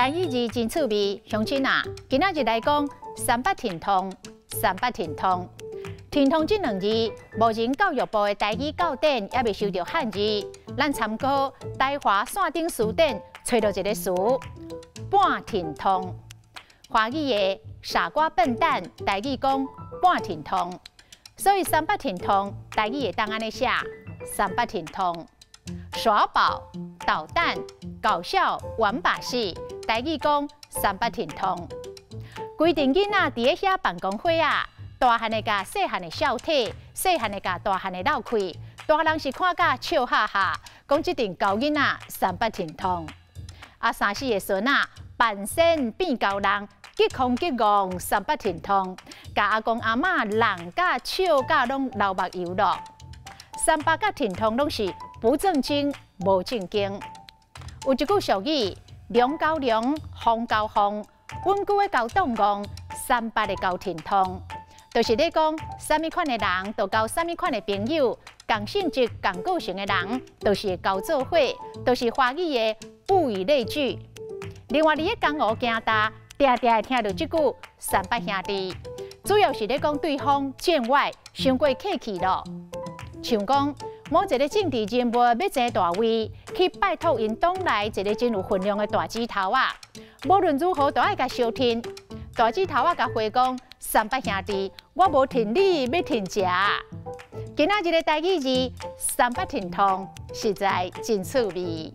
台語字真趣味，鄉親啊，今仔日來講三八疼痛，三八疼痛，疼痛這兩字，目前教育部的台語教典猶未收著漢字，咱參考台華線頂辭典，揣著一个詞，半疼痛。華語的傻瓜笨蛋，台語講半疼痛，所以三八疼痛，台語會當按呢寫，三八疼痛。耍寶、搗蛋、搞笑、玩把戲，台語講三八疼痛。規陣囡仔佇咧遐辦公會啊，大漢的共細漢的笑體，細漢的共大漢的鬥氣，大人是看甲笑哈哈，講這陣猴囡仔三八疼痛。啊，三四个孫仔扮仙變猴人，激空激戇三八疼痛，共阿公阿嬤人甲笑甲攏流目油咯。三八佮疼痛攏是不正經、無正經。有一句俗語：龍交龍，鳳交鳳，穩久的交當戇，三八的交疼痛。就是咧講，啥物款的人，就交啥物款的朋友，仝性質、仝個性的人，就是會交做伙，就是華語的物以類聚。另外，佇咧江湖行踏，定定會聽著這句三八兄弟，主要是咧講對方見外，傷過客氣囉。像講某一个政治人物欲爭大位，去拜託𪜶黨內一个真有份量的大指頭仔，無論如何都愛共相挺。大指頭仔共回講：三八兄弟，我無挺你，欲挺誰？今仔日的台語字三八疼痛，實在真趣味。